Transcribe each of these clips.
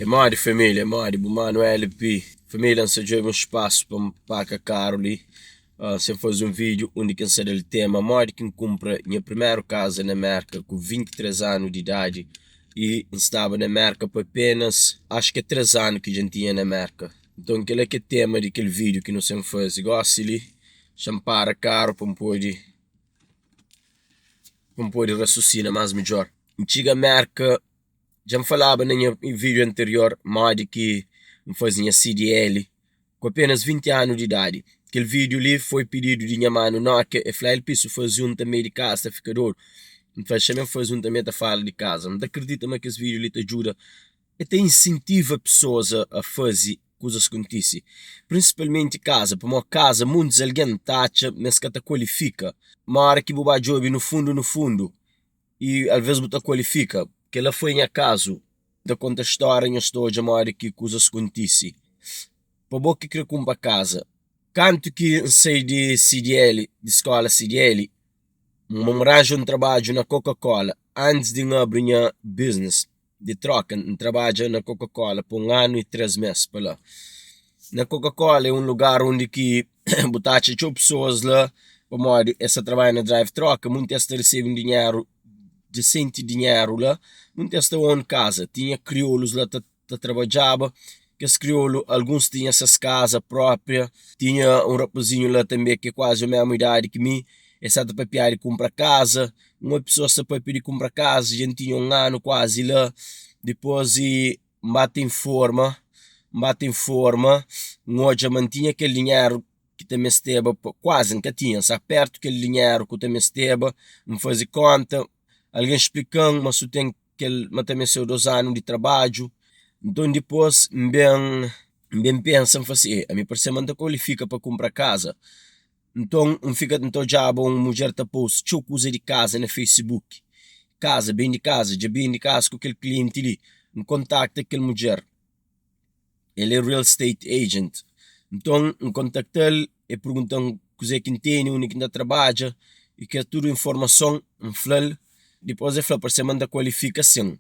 É modi família, é modi bu manu LP Família N sa djobe un spasu pa N paka karu li Sen faze un vídiu undi ki N sa da-l tema modi ki N kunpra nha primeru kaza na Merka ku 23 anu di idadi i N staba na Merka pa apenas axu ki é 3 anu ki dja N tinha na Merka Nton kel-la ki é tema di kel vídiu ki nu sen faze Gósi li xa N para karu pa N pode pa N pode rasusina más midjór N txiga Merka. Dja N falaba na nha vídiu anterior modi ki N faze nha CDL ku apenas 20 anu di idadi. Kel vídiu li foi pididu di nha manu Nokia, el fla, El Piso, faze un tanbe di kaza, ta fika dodu. N fla, Xa-m faze un tanbe ta fala di kaza. N ta kridita ma kes vídiu li ta djuda e ta insentiva pesoas a faze kuzas kontise, prinsipalmenti kaza, pamodi kaza muntus algen ta atxa ma es ka ta kualifika. Ma ora ki bu ba djobe nu fundu nu fundu, i alvês bu ta kualifika. Kel-la foi nha kazu. N ta konta stória nhos ta odja modi ki kuzas kontise. Pa bo ki krê kunpra kaza. Kantu ki N sai di CDL, di skóla CDL, N ranja un trabadju na Coca-Cola antis di N abri nha business. Di troka, N trabadja na Coca-Cola pa un anu i 3 mês pa la. Na Coca-Cola é un lugar undi ki bu ta atxa txeu pesoas la pamodi es ta trabadja na drive troka, munti es ta resebe un dinheru disenti dinheru la, munti es ta own kaza. Tinha kriolus la ta ta trabadjaba, kes kriolu alguns tinha ses kaza própria, tinha un rapazinhu la tanbe ki é kuazi mésmu idadi ki mi, el sa ta papiaba di kunpra kaza, un otu pesoa sta papia di kunpra kaza, dja N tinha un anu kuazi la, dipôs N ba ta informa, N ba ta informa, N odja ma N tinha kel dinheru ki ta mesteba, kuazi N ka tinha, N sta pertu kel dinheru ku ta mesteba, N faze konta, algen splika-m ma si bu ten kel ma ta mesteu 2 anu di trabadju, nton dipôs N ben N ben pensa N fla si, ami parse ma N ta kualifika pa kunpra kaza, nton N fika N ta odjaba un mudjer ta post txeu kuza di kaza na facebook, kaza, bende kaza, dja bende kaza ku kel klienti li, N kontakta kel mudjer. El é real estate agent. Nton, N kontakta-l, el pergunta-m kuzê ki N tene, undi ki N ta trabadja i kes tudu informason N fla-l. Dipôs el fla, Parse ma N ta kualifika sin.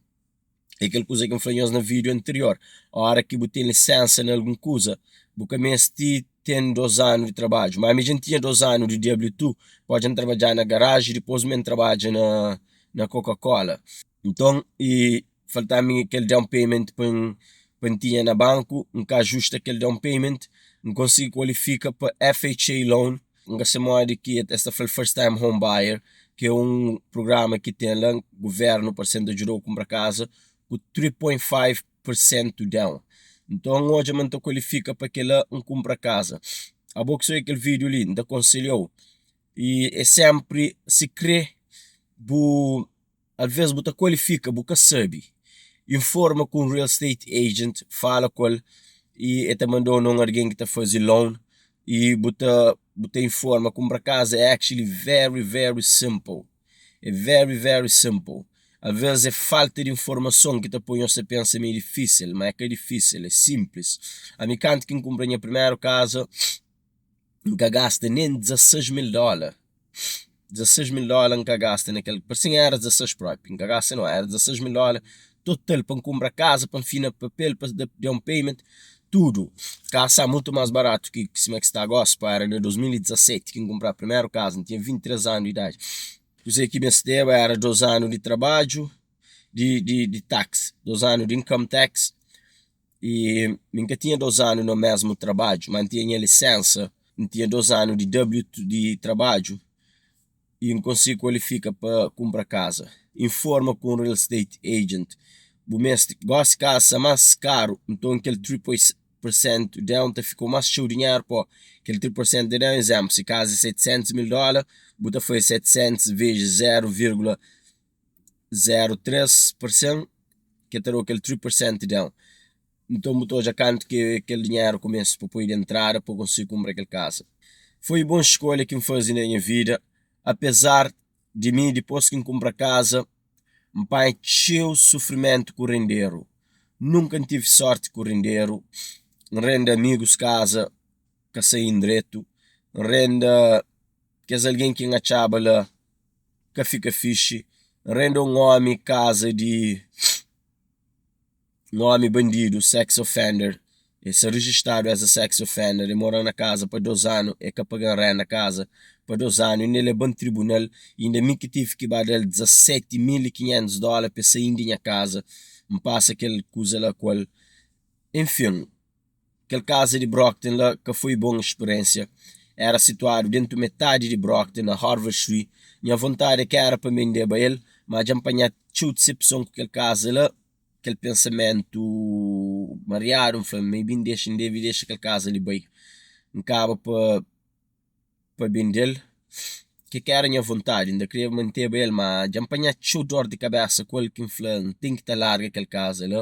É kel kuza ki N fla nhos na vídiu anterior, óra ki bu ten lisénsa na algun kuza, bu ka meste ten 2 anu di trabadju. Má ami dja N tinha 2 anu di W2, pode dja N trabadjaba na garaji, dipôs mi N trabadja na Coca-Cola. Nton, i faltaba-mi kel down payment pa N pa N tinha na banku, N ka ajusta kel down payment, N konsigi kualifika pa FHA loan, N ka se modi ki es ta fla-l first time home buyer, ki é un prugrama ki ten la, guvernu parse-m ta djuda-u kunpra kaza ku 3.5 pur sentu down. Nton N odja ma N ta kualifika pa kel-la, N kunpra kaza. Abo ki sta odja kel vídiu li, N ta konselha-u i é sénpri sikrê bu. Alvês bu ta kualifika bu ka sabe. Informa ku un real estate agent, fala ku el i el ta manda-u na un algen ki ta faze loan i bu ta bu ta informa. Kunpra kaza é actually very very simple, é very very simple. Alvês é falta di informason ki ta poi nhos ta pensa ma é difísil, ma é ka difísil, é sinplis. Ami kantu ki N kunpra nha primeru kaza, N ka gasta nen 16 mil dóla. 16 mil dóla N ka gasta na kel, parse-m éra 16 própi, N ka gasta nau, éra 16 mil dóla total pa N kunpra kaza, pa N fina papel, pa da down payment, tudu. Kaza sta mutu más baratu ki sima ki sta gósi, pa éra na 2017 ki N kunpra primeru kaza, N tinha 23 anu di idadi. Kuzê ki mesteba éra 2 anu di trabadju di di di tax, 2 anu di income tax I mi N ka tinha 2 anu na mésmu trabadju, má N tinha nha lisénsa, N tinha 2 anu di W di trabadju i N konsigi kualifika pa kunpra kaza. Informa ku un real estate agent. Bu meste, gósi kaza sta más karu, nton kel 3 pur sentu down ta fika-u más txeu dinheru pô kel 3 pur sentu ta da un izénplu, si kaza é 700 mil dóla, bu ta faze 700 vezis 0,03 pur sentu ki ta da-u kel 3 pur sentu down. Nton bu ta odja kantu ki kel dinheru kumesa pa poi di entrada pa konsigi kunpra kel kaza. Foi bon skolha ki N faze na nha vida, apezar di mi dipôs ki N kunpra kaza N panha txeu sufrimentu ku renderu. Nunka N tive sórti ku renderu, N renda amigus kaza ka sai ndretu, N renda kes algen ki N atxaba la ka fika fixi. N renda un ómi kaza di. Un omi bandidu, sex offender, e sta rijistadu as a sex offender, e mora na kaza pa 2 anu, e ka paga-m renda kaza pa 2 anu, inda e leba-m tribunal, inda mi ki tive ki ba da-l 17.500 dóla pa e saí-m di nha kaza, N pasa kel kuza la ku el. Enfin, kel kaza di Brockton la ka foi bon spiriénsia. Éra situadu déntu metadi di Brockton, na Harvard Street. Nha vontadi é ka éra pa N bendeba el, má dja N panha txeu disepson ku kel kaza la, kel pensamentu mariadu. N fla, maybe N dexa, N debe dexa kel kaza li bai. N kaba pa. pa bende-l, ke ki éra nha vontadi, N ta kria manteba el, má dja N panha txeu dór di kabésa ku el ki N fla N ten ki ta larga kel kaza la.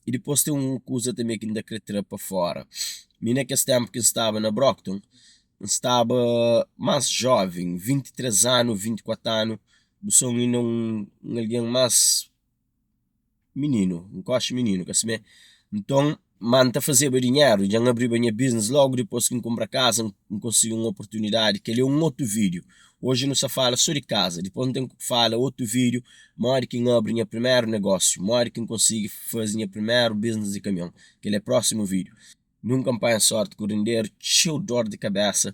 I dipôs ten un kuza tanbê ki N ta krê tra pa fóra, mi na kes ténpu ki N staba na Brockton, N staba más jóven, 23 anu, 24 anu, bu son inda un algen más. Mininu, N koxi mininu, ka simé? Nton, ma N ta fazeba dinheru, dja N abriba nha biznis lógu dipôs ki N kunpra kaza, N konsigi un oportunidadi. Kel-li é un otu vídiu. Oji nu sta fala sô di kaza. Dipôs N ten ki fala otu vídiu modi ki N abri nha primeru negósiu, modi ki N konsigi faze nha primeru biznis di kamion. Kel-li é prósimu vídiu. Nunka N panha sórti ku renderu, txeu dór di kabésa.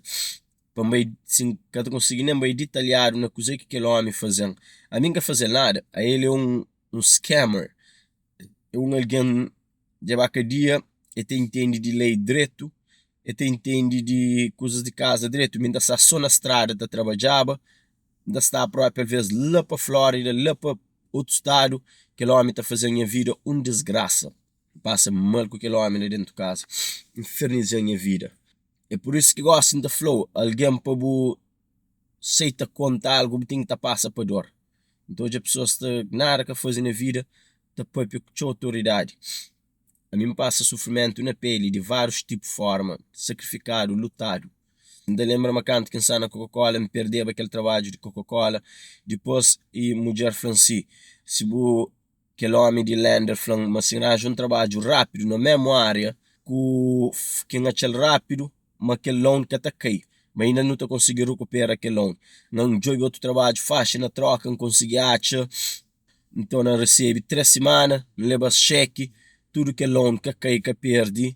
Pa N bai, si N ka ta konsigi nen bai ditalhadu na kuzê ki kel ómi faze-m. Ami N ka faze-l nada. Ael é un. un scammer é un algen dja ba kadia e ta intende di lei dretu e ta intende di kuzas di kaza dretu mi N ta sta so na strada ta trabadjaba N ta sta propi alvês la pa Flórida la pa otu stadu kel ómi ta faze-m nha vida un disgrasa N pasa mal ku kel ómi la dentu kaza inferniza-m nha vida é pur isu ki gosi N ta fla-u algen pa bu seita konta algu bu ten ki ta pasa pa dor. N ta odja pesoas ta nada ka faze na vida ta papia ku txeu otoridadi. Ami N pasa sufrimentu na peli di várius tipu forma, sakrifikadu, lutadu. N ta lenbra ma kantu ki N sta na Coca-Cola N perdeba kel trabadju di Coca-Cola, dipôs i mudjer fla-m si, si bu Kel ómi di Lander fla-m ma si N ranja un trabadju rápidu na mésmu ária ku ki N atxa-l rápidu, ma kel loan ka ta kai, ma inda nu ta konsigi rekupera kel loan. N djobe otu trabadju faxi na tróka, N konsigi atxa, N torna resebe 3 simana, N leba-s xeki, tudu kel loan ka kai, ka perde.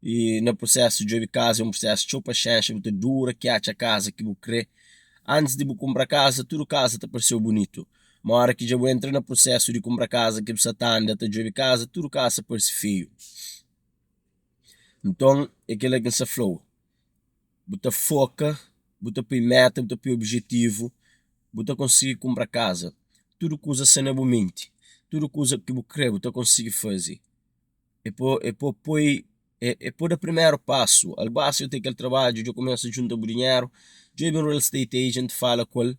I na prusesu djobe kaza é un prusesu txeu paxénxa, bu ta dura ki atxa kaza ki bu krê. Antis di bu kunpra kaza, tudu kaza ta parse-u bunitu. Má óra ki dja bu entra na prusesu di kunpra kaza ki bu sta ta anda ta djobe kaza, tudu kaza ta parse feiu. Nton, é kel-la ki N sta fla-u, bu ta foka, bu ta poi méta, bu ta poi obijetivu, bu ta konsigi kunpra kaza. Tudu kuza sta na bu menti, tudu kuza ki bu krê bu ta konsigi faze. É pa é pa poi é pa da primeru pasu al basta dja ten kel trabadju dja kumesa djunta bu dinheru djobe un real estate agent fala ku el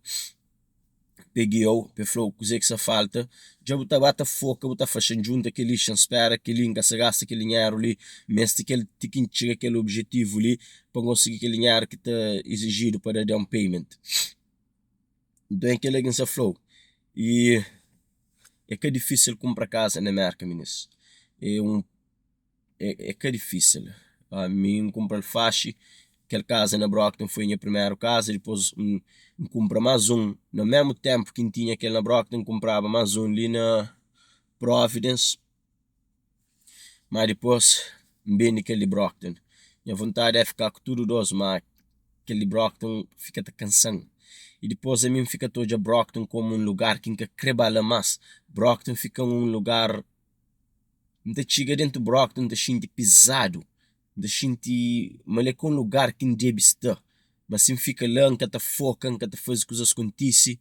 pa e gia-u pa e fla-u kuzê ki sta falta dja bu ta ba ta foka bu ta fla xa N djunta kel-li xa N spera kel-li N ka sta gasta kel dinheru li N meste kel ti ki N txiga kel objetivu li pa N konsigi kel dinheru ki ta izijidu pa da down payment. Nton é kel-la ki N sta fla-u i. É ka difísil kunpra kaza na Mérka, minis. É un é ka difísil. Ami N kunpra-l faxi. Kel kaza na Brockton foi nha primeru kaza. Dipôs N kunpra más un na mésmu ténpu ki N tinha kel na Brockton, N kunpraba más un li na Providence. Má dipôs N bende kel di Brockton. Nha vontadi é fika ku tudu dôs, má kel di Brockton fika ta kansa-m. I dipôs ami N fika ta odja Brockton kómu un lugar ki N ka krê ba la más. Brockton fika un lugar, N ta txiga déntu Brockton N ta xinti pizadu, N ta xinti ma li é ka un lugar ki N debe sta. Ma si N fika la N ka ta foka, N ka ta faze kuzas kontise.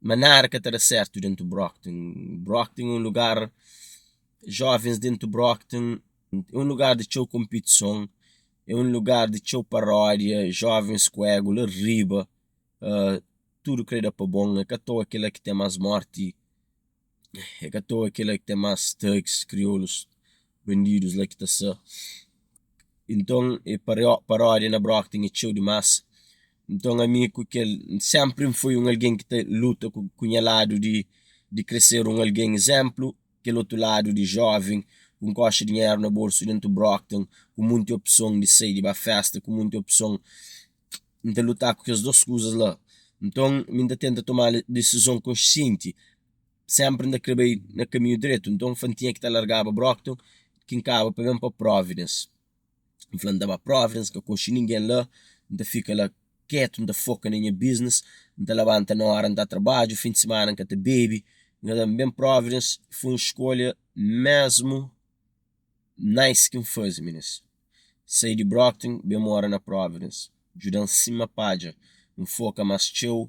Ma nada ka ta da sertu dentu Brockton. Brockton é un lugar, jovens dentu Brockton é un lugar di txeu konpitison, é un lugar di txeu paródia, jovens ku ego la riba, tudu kre da pa bon, é ka toa kel-la ki ten más morti. É ka toa kel-la ki ten más thugs, kriolus, bandidus la ki ta sta. Nton, e paródia na Brockton é txeu dimás. Nton, ami ku kel, sénpri N foi un algen ki ta luta ku nha ladu di kre ser un algen izénplu, kel otu ladu di jóven ku un koxa dinheru na bolsu dentu Brockton, ku monti opson di sai di ba fésta, ku monti opson. N ta luta ku kes dôs kuzas la. Nton, mi N ta tenta toma disizon konsienti. Sénpri N ta krê bai na kaminhu dretu. Nton, N tinha ki ta largaba Brockton ki N kaba pa ben pa Providence. N fla N ta ba Providence, N ka konxe ningen la, N ta fika la ketu, N ta foka na nha business, N ta labanta na óra N ta trabadju, fin di simana N ka ta bebe. N ben Providence, foi un skolha mésmu nice ki N faze, minis. Sai di Brockton, ben mora na Providence, djuda-m sima padja, N foka más txeu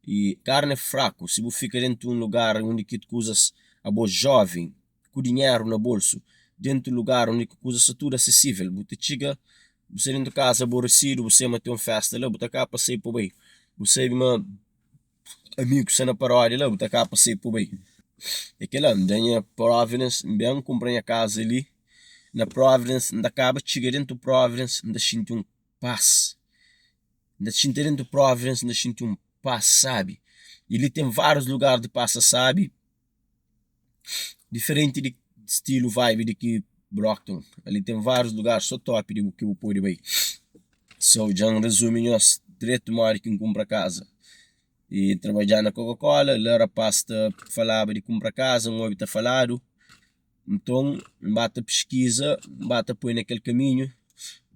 i karni é fraku, si bu fika dentu un lugar undi ki kuzas, abo jóven, ku dinheru na bolsu, dentu lugar undi ki kuzas sta tudu asesível, bu ta txiga, bu sta dentu kaza aboresidu, bu sabe ma ten un festa la, bu ta kaba pa sai pa bai, bu sabe ma amigus sta na paródia la, bu ta kaba pa sai pa bai. É kel-la, N da nha Providence, N ben kunpra nha kaza li na Providence, N ta kaba txiga dentu Providence, N ta xinti un pas, N ta xinti dentu Providence, N ta xinti un pas sabi. I li ten várius lugar di pasa sabi, diferenti di stilu vibe di ki Brockton. Ali ten várius lugar so top di ki bu pode bai. So dja N rezumi nhos dretu modi ki N kunpra kaza. I trabadja na Coca-Cola, la rapaz ta falaba di kunpra kaza, N obi ta faladu. Nton, N ba ta piskiza, N ba ta poi na kel kaminhu,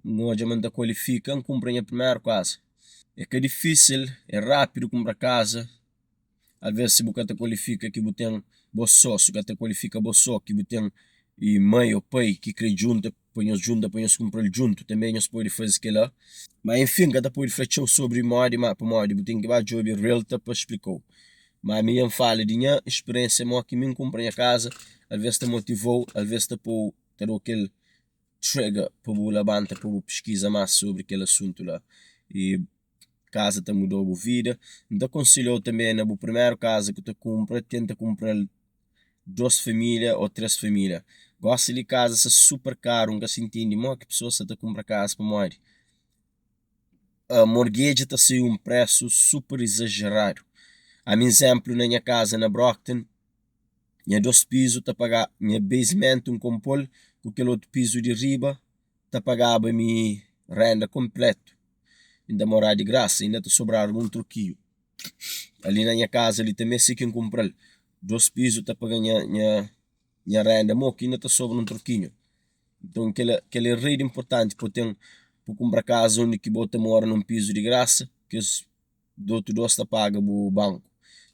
N odja ma N ta kualifika, N kunpra nha primeru kaza. É ka difísil, é rápidu kunpra kaza. Alvês si bu ka ta kualifika ki bu ten bo sô, si bu ka ta kualifika bo sô ki bu ten mai ô pai ki krê djunta pa nhos djunta pa nhos kunpra-l djuntu, tanbê nhos pode faze kel-la. Má enfin, N ka ta pode fla txeu sobri modi, má pamodi bu ten ki ba djobe realtor pa splika-u. Má ami dja N fala di nha spiriénsia modi ki mi N kunpra nha kaza, alvês ta motiva-u, alvês ta pô-u, ta da-u kel trigger pa bu labanta pa bu piskiza más sobri kel asuntu la. I kaza ta muda-u bu vida. N ta konselha-u tanbê na bu primeru kaza ki bu ta kunpra, tenta kunpra-l 2 família ô 3 família. Gósi li kaza sta super karu, N ka sa intende modi ki pesoas sa ta kunpra kaza pamodi mortgage ta sai un présu super izajeradu. Ami izénplu na nha kaza na Brockton, nha 2 pizu ta paga, nha basement N konpo-l ku kel otu pizu di riba ta pagaba mi renda konplétu. N ta moraba di grasa, inda ta sobraba un trokinhu. Ali na nha kaza li tanbe si ki N kunpra-l, 2 pizu ta paga nha nha nha renda mo ki inda ta sobra un trokinhu. Nton kel kel é rei di inportanti pa ten pa kunpra kaza undi ki bo ta mora na un pizu di grasa, kes otu 2 ta paga bu banku.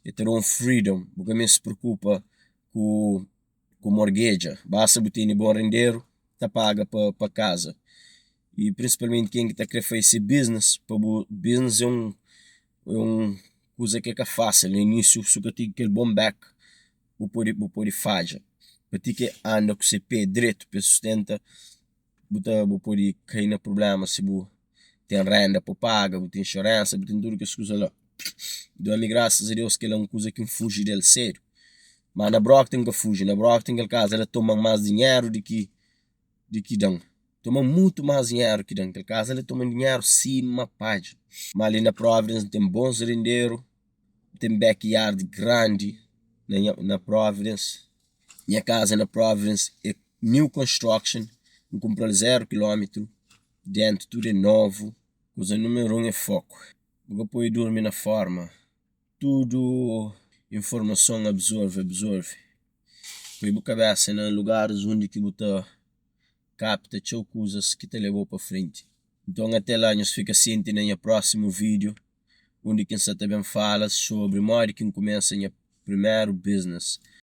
E ta da un freedom, bu ka meste preokupa ku ku mortgage, basta bu tene bon renderu ta paga pa pa kaza. I prinsipalmenti ken ki ta kre faze se business, pa bu business é un é un kuza ki é ka fásil na inísiu si bu ka ten kel bon back bu pode bu pode fadja. Pa ti ki anda ku se pé dretu pa sustenta bu ta bu pode kai na prubléma si bu ten renda pa paga, bu ten insuransa, bu ten tudu kes kuza la. Nton ami grasas a Deus kel-la é un kuza ki N fuji del sedu. Má na Brockton N ka fuji, na Brockton kel kaza la toma-m más dinheru di ki di ki da-m. Toma-m mutu más dinheru ki da-m. Kel kaza la toma-m dinheru sima padja. Má li na Providence N ten bons renderu, N ten backyard grandi na nha na Providence. Nha kaza na Providence é new construction, N kunpra-l zeru kilómetru, dentu tudu é novu. Kuza númeru un é foku. Bu ka pode durmi na forma. Tudu informason absorve, absorve. Poi bu kabesa na lugaris undi ki bu ta kapta txeu kuzas ki ta leba-u pa frenti. Nton ate la nhos fika sienti na nha prósimu vídiu undi ki N sa ta ben fala sobri modi ki N kumesa nha primeru business.